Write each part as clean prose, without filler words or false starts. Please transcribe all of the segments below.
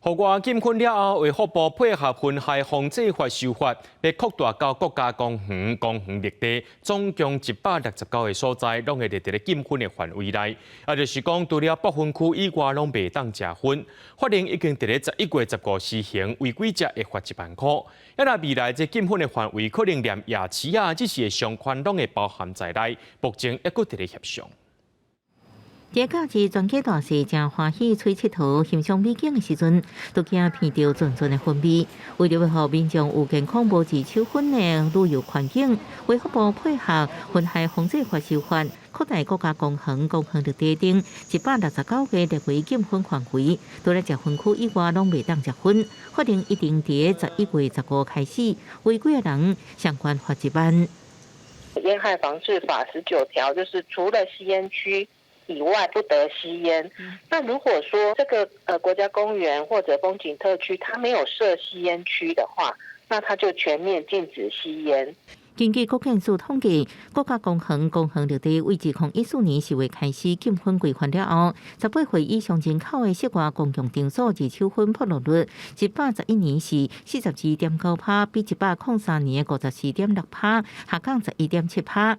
戶外禁薰了後，衛福部配合薰害防制法修法，欲擴大到國家公園、公園綠地，總共169個所在，攏會佇咧禁薰的範圍內。也就是講，除了不分區以外，攏袂當食薰。法令已經佇咧11月15施行，違規者會罰1萬箍。啊，若未來這禁薰的範圍，可能連夜市啊，這些商圈攏會包含在內。目前猶閣佇咧協商。佇假日全家大細誠歡喜出𨑨迌欣賞美景的時陣，都驚鼻著陣陣的薰味。為著欲予民眾有健康無二手薰的旅遊環境，衛福部配合薰害防制法修法，擴大國家公園、公園綠地等169個列為禁薰範圍，除了食薰區以外，攏袂當食薰。法令一定佇11月15開始，違規的人相關罰1萬。煙害防治法19條就是除了吸煙區以外不得吸煙。那如果說這個國家公園或者風景特區，它沒有設吸煙區的話，那它就全面禁止吸煙。根據國健署統計，國家公園、公園綠地為2014年10月開始禁薰規範了後，18歲以上人口的室外公共場所二手薰暴露率，111年是42.9趴，比103年的54.6趴下降11.7趴。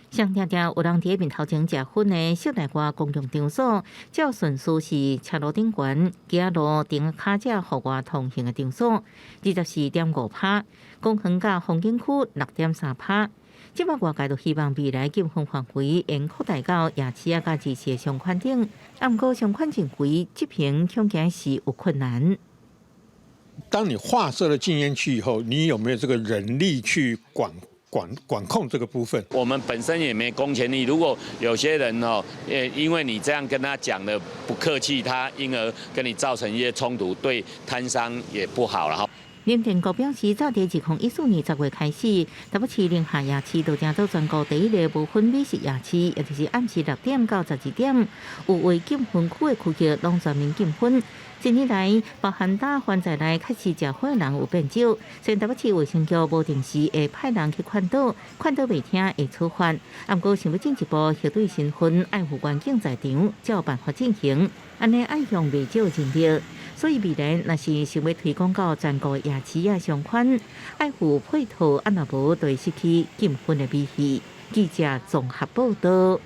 上定定有人佇面頭前食薰的室內外公共場所，照順序是車路頂懸、街路頂跤這戶外通行的場所，24.5趴；公園佮風景區6.3趴。這擺外界都希望未來禁薰範圍會擴大到夜市啊、佮夜市的商圈等，啊，毋過商圈認為執行恐驚是有困難。當你劃設了禁煙區以後，你有沒有這個人力去管控這個部分？我們本身也沒公權力。如果有些人哦，因為你這樣跟他講的不客氣，他因而跟你造成一些衝突，對攤商也不好了。林定國表示，早佇2014年10月開始，台北市寧夏夜市就成做全國第一个無薰美食夜市，也就是暗時6點到12點，有違禁薰區的區域攏全面禁薰。近年來，包含打環在內，確實食薰的人有變少。雖然台北市衛生局無定時會派人去勸導，勸導袂聽會處罰。毋過想欲進一步核對身份，愛有員警在場，才有辦法進行。按呢愛用袂少人力，所以未來若是想欲推廣到全國夜市仔商圈，愛有配套，啊若無就會失去禁薰的美譽。記者綜合報道。